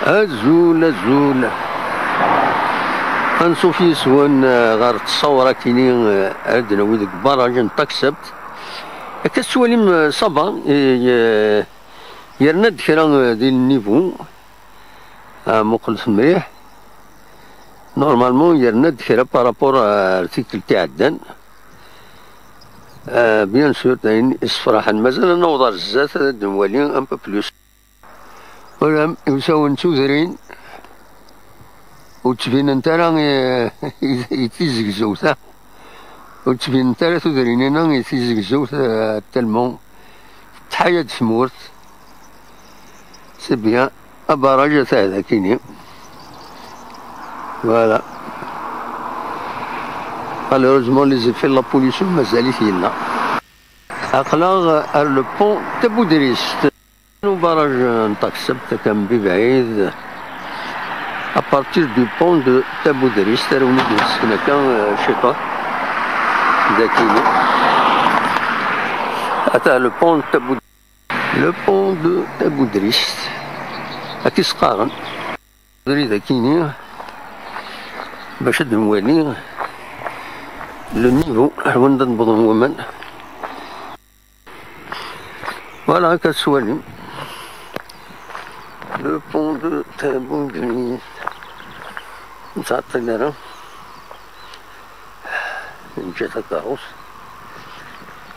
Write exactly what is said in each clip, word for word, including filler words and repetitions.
Azul, azul. Ansuf yis-wen, eh, ɣer ttṣawra-kini, eh, ara d-nawi deg barrage n Taksebt. Akka tettwalim, eh, ça va, eh, eh, yerna-d kra, eh, di niveau. Ah, muqlet mliḥ. Normalement, yerna-d kra par rapport ar tikkelt iɛeddan. Ah, bien sûr, d ayen issefraḥen. Mazal ad naweḍ ar zdat, ad d-nwali un peu plus. Ula iwsawen d tudrin ur ttbinent ara i, i, i tizegzewt-a. Ur ttbinent ara tudrin-inna i tizegzewt, eh, tellement tettḥaya-d tmurt. C'est bien. Abarrage ata dagini. Voilà. Malheureusement, les effets de la pollution mazal-it yella. Aql-aɣ ar le pont Taboudrist. Ubarrage n Taksebt akka mebɛid. À partir du pont de Taboudrist, ara wen-id-nesken akka, euh, ciṭuḥ. Dagini. Ata le pont de Taboudrist. Le pont de Taboudrist. Akka i s-qqaren. Abrid akini, bac ad nwali le niveau ar wanda d-wwḍen waman. Voilà, akka tettwalim. Le pont de Taboudrist. Ur nettɛeṭṭil ara. Neǧǧa takeṛṛust.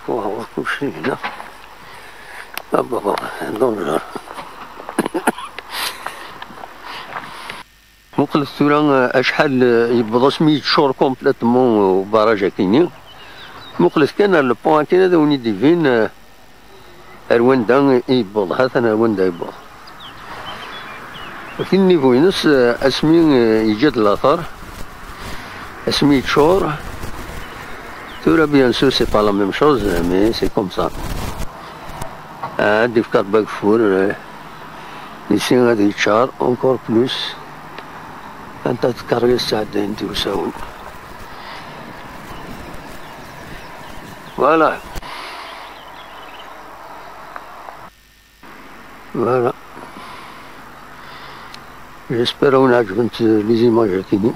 Wah, wah, kullec hna. Ah, baba, danger. Muqlet tura, eh, acḥal, eh, yewweḍ asmi yeččur complètement ubarrage akini. Muqlet kan ar le pont akkin ad awen-id-ibin, eh, ar wanda i yewweḍ, ha-t-an ar wanda yewweḍ. Akin niveau-ines, eh, asmi, eh, yeǧǧa-d later, asmi yeččur. Tura, bien sûr, c'est pas la même chose, mais c'est comme ça. Ah, ad d-ifk Rebbi ageffur, eh, ici ad yeččar encore plus. Anta tkeṛṛust sɛeddayent iwsawen. Voilà. Voilà. J'espère awen-ɛeǧbent les images akini.